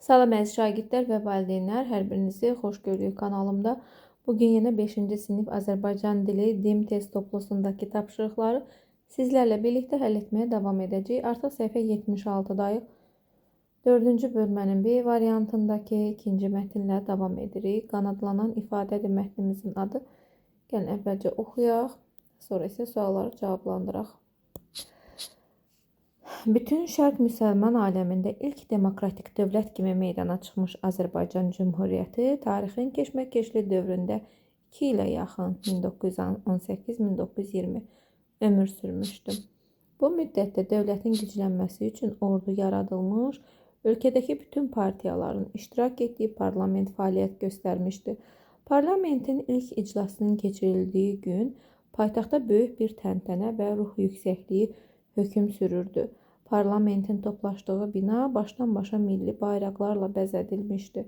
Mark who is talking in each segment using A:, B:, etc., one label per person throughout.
A: Salam əziz şagirdlər və valideynlər, hər birinizi xoş gördük kanalımda. Bugün yenə 5-ci sinif Azərbaycan dili DİM test toplusundakı tapşırıqları sizlərlə birlikdə həll etməyə davam edəcəyik. Artıq səhifə 76-dayıq. 4-cü bölmənin B variantındakı ikinci mətnlə davam edirik. Qanadlanan ifadədir mətnimizin adı. Gəlin əvvəlcə oxuyaq, sonra isə sualları cavablandıraq. Bütün Şərq müsəlman aləmində ilk demokratik dövlət kimi meydana çıxmış Azərbaycan Cümhuriyyəti tarixin keşməkeşli dövründə 2 ilə yaxın 1918-1920 ömür sürmüşdü. Bu müddətdə dövlətin güclənməsi üçün ordu yaradılmış, ölkədəki bütün partiyaların iştirak etdiyi parlament fəaliyyət göstərmişdi. Parlamentin ilk iclasının keçirildiyi gün paytaxtda böyük bir təntənə və ruh yüksəkliyi hökm sürürdü. Parlamentin toplaşdığı bina başdan-başa milli bayraqlarla bəzədilmişdi.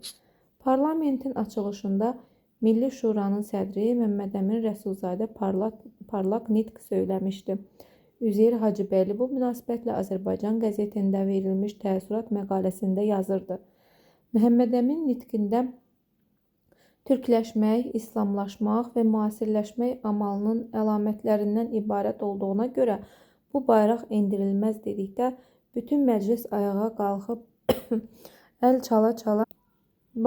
A: Parlamentin açılışında Milli Şuranın sədri Məmmədəmin Rəsulzadə parlaq nitq söyləmişdi. Üzeyir Hacıbəyli bu münasibətlə Azərbaycan qəzetində verilmiş təəssürat məqaləsində yazırdı. Məhəmmədəmin nitqində türkləşmək, islamlaşmaq və müasirləşmək amalının əlamətlərindən ibarət olduğuna görə bu bayraq endirilməz dedikdə bütün məclis ayağa qalxıb əl çala-çala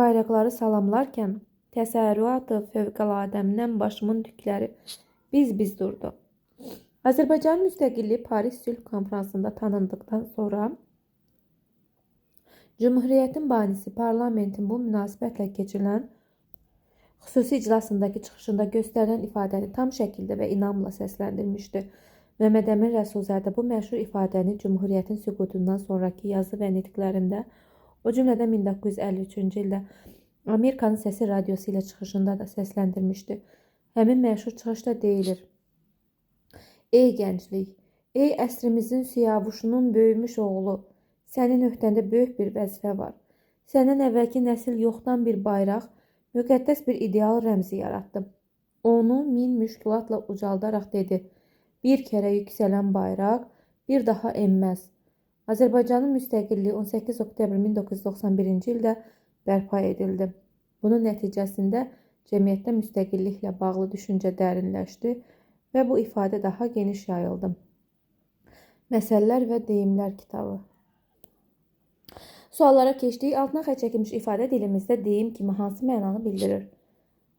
A: bayraqları salamlarkən təsərrüat-ı fövqəladəmdən başımın tükləri biz-biz durdu. Azərbaycanın müstəqilliyi Paris Sülh Konfransında tanındıqdan sonra Cümhuriyyətin banisi parlamentin bu münasibətlə keçirilən xüsusi iclasındakı çıxışında göstərilən ifadəni tam şəkildə və inamla səsləndirmişdi. Məmmədəmin Rəsulzadə bu məşhur ifadəni Cümhuriyyətin süqutundan sonraki yazı və nitqlərində, o cümlədən 1953-cü ildə Amerikanın Səsi radiosu ilə çıxışında da səsləndirmişdi. Həmin məşhur çıxışda deyilir: Ey gənclik, ey əsrimizin siyavuşunun böyümüş oğlu, sənin öhdəndə böyük bir vəzifə var. Səndən əvvəlki nəsil yoxdan bir bayraq, müqəddəs bir ideal rəmzi yaratdı. Onu min müşkülatla ucaldaraq dedi: Bir kərə yüksələn bayraq bir daha enməz. Azərbaycanın müstəqilliyi 18 oktyabr 1991-ci ildə bərpa edildi. Bunun nəticəsində cəmiyyətdə müstəqilliklə bağlı düşüncə dərinləşdi və bu ifadə daha geniş yayıldı. Məsəllər və deyimlər kitabı. Suallara keçdik. Altına xətt çəkilmiş ifadə dilimizdə deyim kimi hansı mənanı bildirir?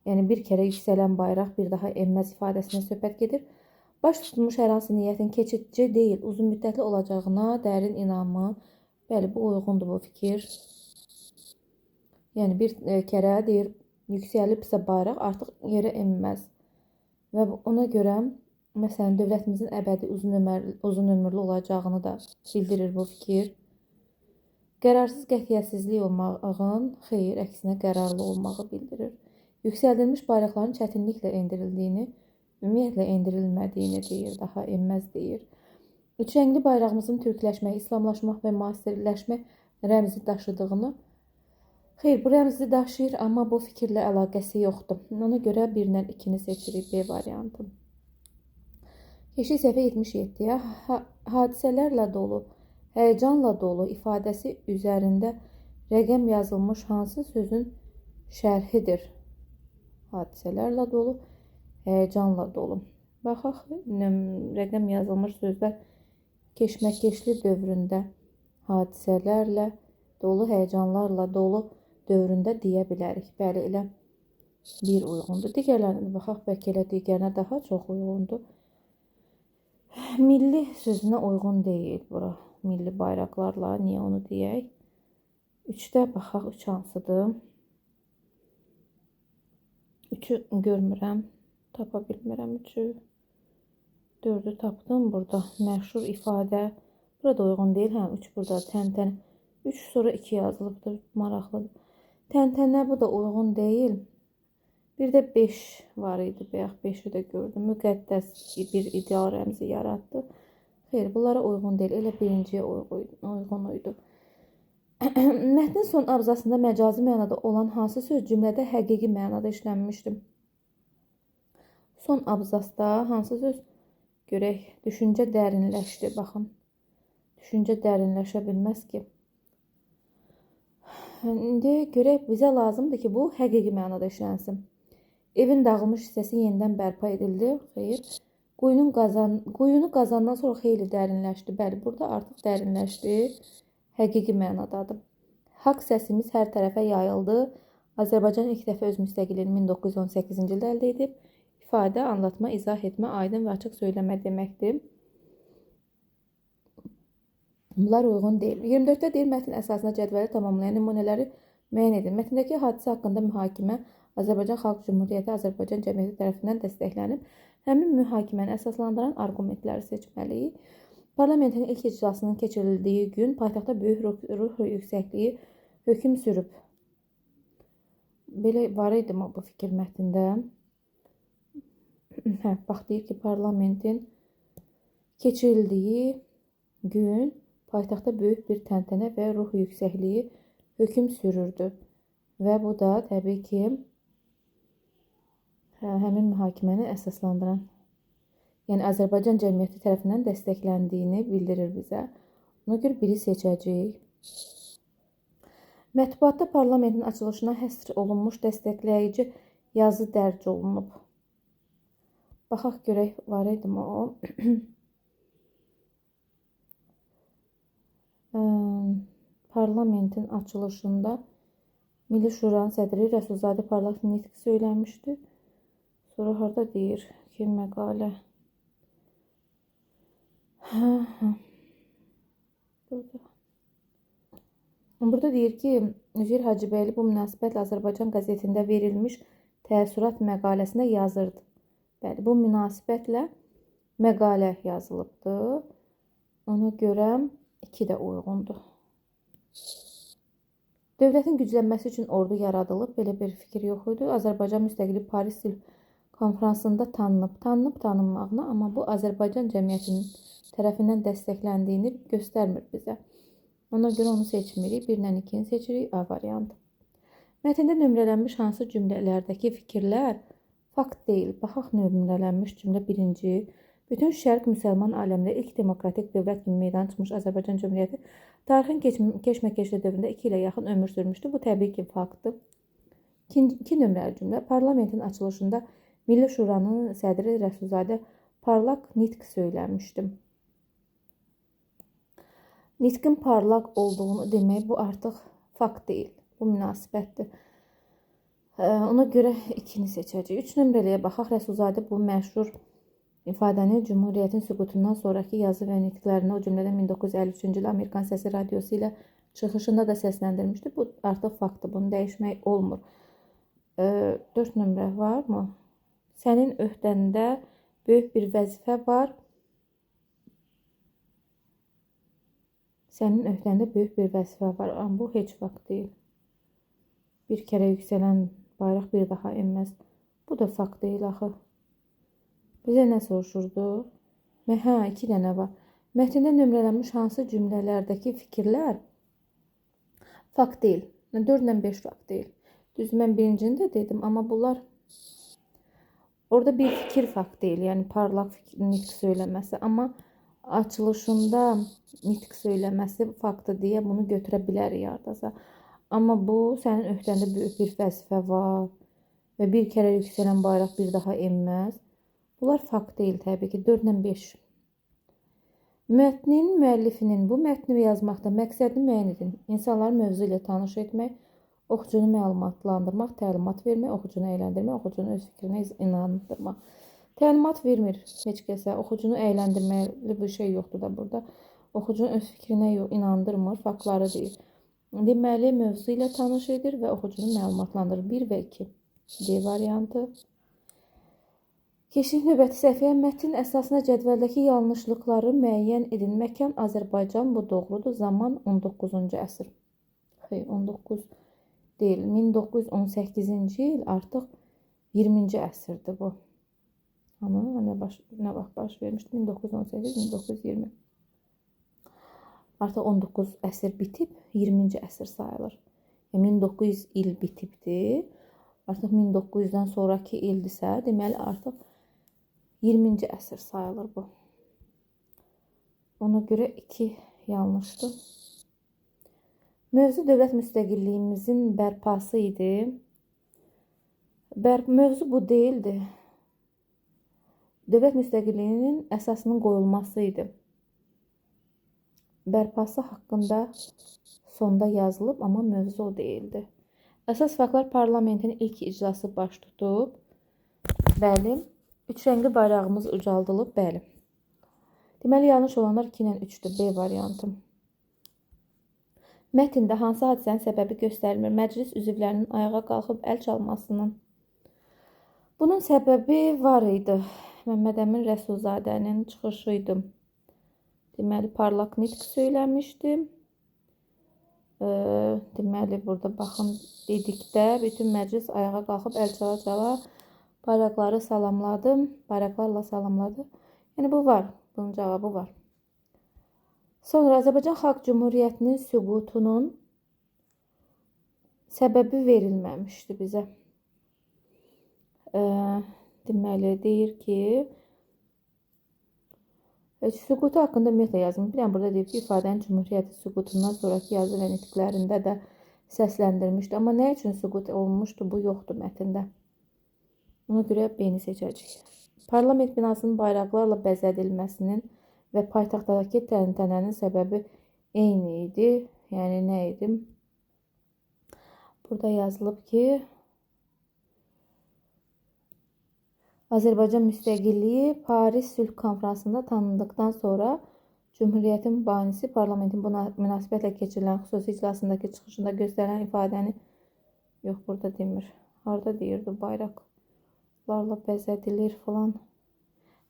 A: Yəni bir kərə yüksələn bayraq bir daha enməz ifadəsinə söhbət gedir. Baş tutulmuş hər hansı niyyətin keçici deyil, uzun müddətli olacağına dərin inamı. Bəli, bu uyğundur bu fikir. Yəni bir kərə deyir, yüksəlibsə bayraq artıq yerə enməz. Və ona görə, məsələn, dövlətimizin əbədi uzun ömürlü olacağını da bildirir bu fikir. Qərarsız qətiyyətsizlik olmağın, xeyr, əksinə qərarlı olmağı bildirir. Yüksəldilmiş bayraqların çətinliklə endirildiyini, ümumiyyətlə endirilmədiyini deyir, daha enməz deyir. Üç rəngli bayrağımızın türkləşmək, islamlaşmaq və müasirləşmək rəmzi daşıdığını, xeyr, bu rəmzi daşıyır, amma bu fikirlə əlaqəsi yoxdur. Ona görə 1 ilə 2-ni seçirik, B variantı. Keçdik səhifə 77-yə. Hadisələrlə dolu, həyəcanla dolu ifadəsi üzərində rəqəm yazılmış hansı sözün şərhidir? Hadisələrlə dolu, həyəcanla dolu. Baxaq, rəqəm yazılmış sözlər keşməkeşli dövründə hadisələrlə dolu, həyəcanlarla dolu dövründə deyə bilərik. Bəli, elə bir uyğundur. Digərlərinə baxaq, bəlkə elə digərinə daha çox uyğundur. Milli sözünə uyğun deyil bura. Milli bayraqlarla, niyə onu deyək? 3-də baxaq, 3 hansıdır? 3-ü görmürəm. Tapa bilmirəm 3-ü. 4-ü tapdım burada. Məşhur ifadə. Burada uyğun deyil. Hə, 3 burada. Təntənə. 3 sonra 2 yazılıbdır. Maraqlıdır. Təntənə bu da uyğun deyil. Bir də 5 var idi. Bayaq 5-i də gördüm. Müqəddəs bir ideal rəmzi yaratdı. Xeyr, bunlara uyğun deyil. Elə birinciyə uyğun idi. Mətnin son abzasında məcazi mənada olan hansı söz cümlədə həqiqi mənada işlənmişdir? Son abzasda hansı söz? Görək, düşüncə dərinləşdi. Baxın, düşüncə dərinləşə bilməz ki. İndi görək bizə lazımdır ki, bu həqiqi mənada işlənsin. Evin dağılmış hissəsi yenidən bərpa edildi. Xeyr. Quyunu qazandan sonra xeyli dərinləşdi. Bəli, burada artıq dərinləşdi. Həqiqi mənadadır. Haqq səsimiz hər tərəfə yayıldı. Azərbaycan ilk dəfə öz müstəqilliyini 1918-ci ildə əldə edib. İfadə, anlatma, izah etmə, aydın və açıq söyləmə deməkdir. Bunlar uyğun deyil. 24-də deyir, mətn əsasında cədvəli tamamlayan nümunələri müəyyən edin. Mətndəki hadisə haqqında mühakimə Azərbaycan Xalq Cümhuriyyəti Azərbaycan cəmiyyəti tərəfindən dəstəklənib. Həmin mühakiməni əsaslandıran arqumentləri seçməliyik. Parlamentin ilk iclasının keçirildiyi gün paytaxtda böyük ruh yüksəkliyi hökm sürüb. Belə var idi mi bu fikir mətndə? Hə, bax, deyir ki, parlamentin keçirildiyi gün paytaxtda böyük bir təntənə və ruh yüksəkliyi hökm sürürdü. Və bu da təbii ki, həmin mühakiməni əsaslandıran, yəni Azərbaycan cəmiyyəti tərəfindən dəstəkləndiyini bildirir bizə. Ona görə biri seçəcəyik. Mətbuatda parlamentin açılışına həsr olunmuş dəstəkləyici yazı dərc olunub. Baxaq görək, var idi mi o? Parlamentin açılışında Milli Şuranın sədri Rəsulzadə parlaq nitq söyləmişdi. Sonra harda deyir ki, məqalə? Burada. Burada deyir ki, Üzeyir Hacıbəyli bu münasibətlə Azərbaycan qəzetində verilmiş təəssürat məqaləsində yazırdı. Bəli, bu münasibətlə məqalə yazılıbdı. Ona görə 2 də uyğundur. Dövlətin güclənməsi üçün ordu yaradılıb. Belə bir fikir yox idi. Azərbaycan müstəqilliyi Paris Sülh Konfransında tanınıb. Tanınıb tanınmağına, amma bu Azərbaycan cəmiyyətinin tərəfindən dəstəkləndiyini göstərmir bizə. Ona görə onu seçmirik. 1 ilə 2-ni seçirik. A variantı. Mətndə nömrələnmiş hansı cümlələrdəki fikirlər fakt deyil. Baxaq nömrələnmiş cümlə birinci. Bütün Şərq müsəlman aləmində ilk demokratik dövlət kimi meydana çıxmış Azərbaycan Cümhuriyyəti tarixin keşməkeşli dövründə 2 ilə yaxın ömür sürmüşdü. Bu təbii ki, faktdır. İki nömrəli cümlə. Parlamentin açılışında Milli Şuranın sədri Rəsulzadə parlaq nitq söyləmişdi. Nitqin parlaq olduğunu demək, bu artıq fakt deyil. Bu münasibətdir. Ona görə 2-ni seçəcəyik. 3 nömrəliyə baxaq. Rəsulzadə bu məşhur ifadəni Cümhuriyyətin süqutundan sonraki yazı və nitqlərində, o cümlədən 1953-cü ildə Amerikan Səsi Radiosu ilə çıxışında da səsləndirmişdi. Bu artıq faktdır. Bunu dəyişmək olmur. 4 nömrə varmı? Sənin öhdəndə böyük bir vəzifə var. Sənin öhdəndə böyük bir vəzifə var. Amma bu heç fakt deyil. Bir kərə yüksələn bayraq bir daha enməz. Bu da fakt deyil axı. Bizə nə soruşurdu? Hə, 2 dənə var. Mətndə nömrələnmiş hansı cümlələrdəki fikirlər fakt deyil. 4 ilə 5 fakt deyil. Düz, mən birincini də dedim, amma bunlar orada bir fikir fakt deyil. Yəni parlaq nitq söyləməsi, amma açılışında nitq söyləməsi faktı deyə bunu götürə bilərik hardasa. Amma bu sənin öhdəndə böyük bir vəzifə var və bir kərə yüksələn bayraq bir daha enməz. Bunlar fakt deyil təbii ki. 4 ilə 5. Mətnin müəllifinin bu mətni yazmaqda məqsədini müəyyən edin. İnsanları mövzu ilə tanış etmək, oxucunu məlumatlandırmaq, təlimat vermək, oxucunu əyləndirmək, oxucunu öz fikrinə inandırmaq. Təlimat vermir heç kəsə, oxucunu əyləndirməli bir şey yoxdur da burada. Oxucunu öz fikrinə inandırmır, faktları deyir. Deməli, mövzu ilə tanış edir və oxucunu məlumatlandırır. 1 və 2. D variantı. Keçdik növbəti səhifəyə. Mətn əsasında cədvəldəki yanlışlıqları müəyyən edin. Məkan Azərbaycan, bu doğrudur. Zaman 19-cu əsr. Xeyr, 19 deyil. 1918-ci il artıq 20-ci əsrdir bu. Amma nə vaxt baş vermişdi? 1918, 1920. Artıq 19 əsr bitib, 20-ci əsr sayılır. Yəni 1900 il bitibdir. Artıq 1900-dən sonraki ildirsə, deməli artıq 20-ci əsr sayılır bu. Ona görə 2 yanlışdır. Mövzu dövlət müstəqilliyimizin bərpası idi. Mövzu bu deyildi. Dövlət müstəqilliyinin əsasının qoyulması idi. Bərpası haqqında sonda yazılıb, amma mövzu o deyildi. Əsas faktlar parlamentin ilk iclası baş tutub. Bəli. Üç rəngli bayrağımız ucaldılıb. Bəli. Deməli, yanlış olanlar 2 ilə 3-dür. B variantı. Mətndə hansı hadisənin səbəbi göstərilmir? Məclis üzvlərinin ayağa qalxıb əl çalmasının. Bunun səbəbi var idi. Məmməd Əmin Rəsulzadənin çıxışı idi. Deməli, parlaq nitq söyləmişdi. Deməli, burada baxın dedikdə bütün məclis ayağa qalxıb əl çala-çala bayraqları salamladı. Bayraqlarla salamladı. Yəni, bu var. Bunun cavabı var. Sonra Azərbaycan Xalq Cümhuriyyətinin süqutunun səbəbi verilməmişdi bizə. Deməli, deyir ki, süqutu haqqında ümumiyyətlə yazılmış. Bir dənə burada deyir ki, ifadənin Cümhuriyyəti süqutundan sonraki yazı və nitqlərində də səsləndirmişdi. Amma nə üçün süqut olunmuşdu, bu yoxdur mətndə. Ona görə B-ni seçəcəyik. Parlament binasının bayraqlarla bəzədilməsinin və paytaxtdakı təntənənin səbəbi eyni idi. Yəni, nə idi? Burada yazılıb ki, Azərbaycan müstəqilliyi Paris Sülh Konfransında tanındıqdan sonra Cümhuriyyətin banisi parlamentin bu münasibətlə keçirilən xüsusi iclasındakı çıxışında göstərilən ifadəni yox, burada demir. Harada deyirdi? Bayraqlarla bəzədilir falan.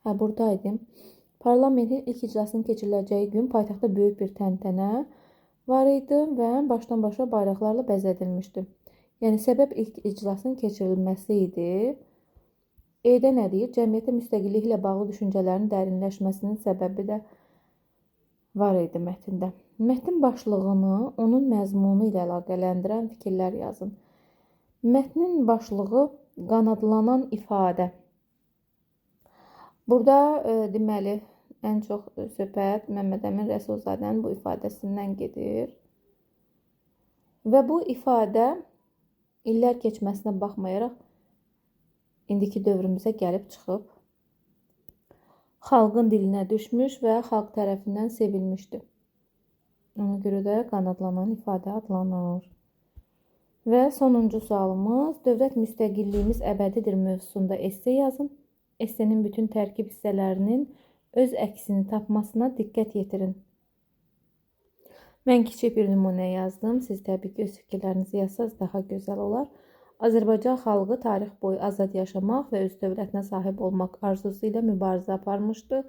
A: Hə, buradaydı. Parlamentin ilk iclasının keçiriləcəyi gün paytaxtda böyük bir təntənə var idi və başdan başa bayraqlarla bəzədilmişdi. Yəni, səbəb ilk iclasın keçirilməsi idi. E-də nə deyir? Cəmiyyətdə müstəqillik ilə bağlı düşüncələrin dərinləşməsinin səbəbi də var idi mətndə. Mətnin başlığını onun məzmunu ilə əlaqələndirən fikirlər yazın. Mətnin başlığı qanadlanan ifadə. Burada deməli, ən çox söhbət Məmməd Əmin Rəsulzadənin bu ifadəsindən gedir. Və bu ifadə illər keçməsinə baxmayaraq indiki dövrümüzə gəlib çıxıb, xalqın dilinə düşmüş və xalq tərəfindən sevilmişdi. Ona görə də qanadlanan ifadə adlanır. Və sonuncu sualımız, dövlət müstəqilliyimiz əbədidir mövzusunda esse yazın. Essenin bütün tərkib hissələrinin öz əksini tapmasına diqqət yetirin. Mən kiçik bir nümunə yazdım. Siz təbii ki, öz fikirlərinizi yazsanız daha gözəl olar. Azərbaycan xalqı tarix boyu azad yaşamaq və öz dövlətinə sahib olmaq arzusu ilə mübarizə aparmışdı.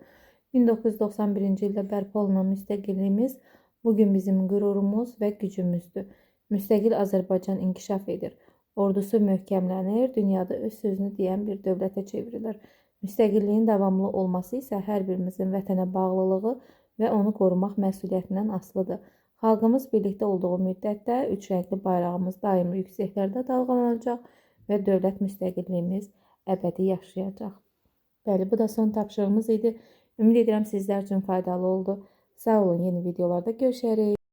A: 1991-ci ildə bərpa olunan müstəqilliyimiz bugün bizim qürurumuz və gücümüzdür. Müstəqil Azərbaycan inkişaf edir. Ordusu möhkəmlənir, dünyada öz sözünü deyən bir dövlətə çevrilir. Müstəqilliyin davamlı olması isə hər birimizin vətənə bağlılığı və onu qorumaq məsuliyyətindən asılıdır. Xalqımız birlikdə olduğu müddətdə üç rəngli bayrağımız daim yüksəklərdə dalğalanacaq və dövlət müstəqilliyimiz əbədi yaşayacaq. Bəli, bu da son tapşırığımız idi. Ümid edirəm sizlər üçün faydalı oldu. Sağ olun, yeni videolarda görüşərik.